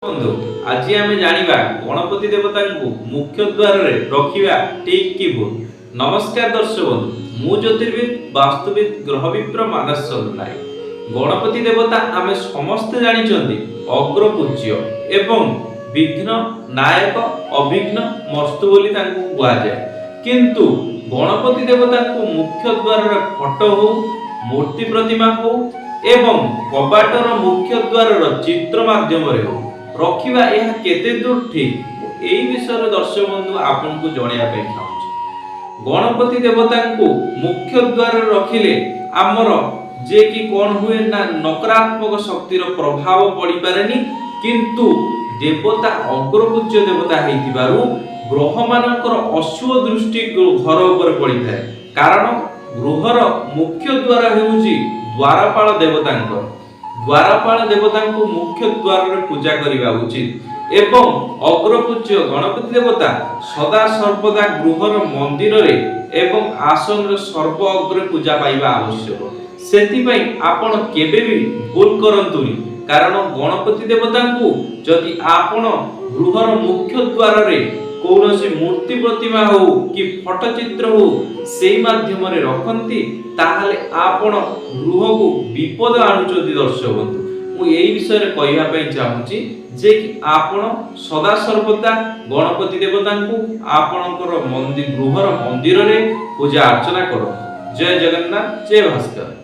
ବନ୍ଧୁ, ଆଜି ଆମେ ଜାଣିବା ଗଣପତି ଦେବତାଙ୍କୁ ମୁଖ୍ୟ ଦ୍ୱାରରେ ରଖିବା ଠିକ୍ କି ଭୁଲ। ନମସ୍କାର ଦର୍ଶକ ବନ୍ଧୁ, ମୁଁ ଜ୍ୟୋତିର୍ବିଦ, ବାସ୍ତୁବିଦ, ଗ୍ରହବିପ୍ର ମାନସ ଚନ୍ଦ୍ର ନାୟକ। ଗଣପତି ଦେବତା ଆମେ ସମସ୍ତେ ଜାଣିଛନ୍ତି ଅଗ୍ରପୂଜ୍ୟ ଏବଂ ବିଘ୍ନ ନାୟକ, ଅବିଘ୍ନ ମସ୍ତୁ ବୋଲି ତାଙ୍କୁ କୁହାଯାଏ। କିନ୍ତୁ ଗଣପତି ଦେବତାଙ୍କୁ ମୁଖ୍ୟ ଦ୍ୱାରରେ ଫଟୋ ହଉ, ମୂର୍ତ୍ତି ପ୍ରତିମା ହଉ ଏବଂ କବାଟର ମୁଖ୍ୟ ଦ୍ୱାରର ଚିତ୍ର ମାଧ୍ୟମରେ ହଉ ରଖିବା, ଏହା କେତେ ଦୂର ଠିକ୍, ମୁଁ ଏଇ ବିଷୟରେ ଦର୍ଶକ ବନ୍ଧୁ ଆପଣଙ୍କୁ ଜଣାଇବା ପାଇଁ ଚାହୁଁଛି। ଗଣପତି ଦେବତାଙ୍କୁ ମୁଖ୍ୟ ଦ୍ୱାରରେ ରଖିଲେ ଆମର ଯେ କି କ'ଣ ହୁଏ ନା, ନକାରାତ୍ମକ ଶକ୍ତିର ପ୍ରଭାବ ପଡ଼ିପାରେନି। କିନ୍ତୁ ଦେବତା ଅଗ୍ରପୂଜ୍ୟ ଦେବତା ହେଇଥିବାରୁ ଗ୍ରହମାନଙ୍କର ଅଶୁଭ ଦୃଷ୍ଟି ଘର ଉପରେ ପଡ଼ିଥାଏ। କାରଣ ଗୃହର ମୁଖ୍ୟ ଦ୍ୱାର ହେଉଛି ଦ୍ୱାରପାଳ ଦେବତାଙ୍କର। ଦ୍ୱାରପାଳ ଦେବତାଙ୍କୁ ମୁଖ୍ୟ ଦ୍ୱାରରେ ପୂଜା କରିବା ଉଚିତ ଏବଂ ଅଗ୍ରପୂଜ୍ୟ ଗଣପତି ଦେବତା ସଦା ସର୍ବଦା ଗୃହର ମନ୍ଦିରରେ ଏବଂ ଆସନରେ ସର୍ବ ଅଗ୍ରେ ପୂଜା ପାଇବା ଆବଶ୍ୟକ। ସେଥିପାଇଁ ଆପଣ କେବେ ବି ଭୁଲ କରନ୍ତୁନି। କାରଣ ଗଣପତି ଦେବତାଙ୍କୁ ଯଦି ଆପଣ ଗୃହର ମୁଖ୍ୟ ଦ୍ୱାରରେ କୌଣସି ମୂର୍ତ୍ତି ପ୍ରତିମା ହଉ କି ଫଟୋଚିତ୍ର ହଉ, ସେଇ ମାଧ୍ୟମରେ ରଖନ୍ତି, ତାହେଲେ ଆପଣ ଗୃହକୁ ବିପଦ ଆଣୁଛନ୍ତି। ଦର୍ଶକ ବନ୍ଧୁ, ମୁଁ ଏଇ ବିଷୟରେ କହିବା ପାଇଁ ଚାହୁଁଛି ଯେ କି ଆପଣ ସଦା ସର୍ବଦା ଗଣପତି ଦେବତାଙ୍କୁ ଆପଣଙ୍କର ମନ୍ଦିର, ଗୃହର ମନ୍ଦିରରେ ପୂଜା ଅର୍ଚ୍ଚନା କରନ୍ତୁ। ଜୟ ଜଗନ୍ନାଥ, ଜୟ ଭାସ୍କର।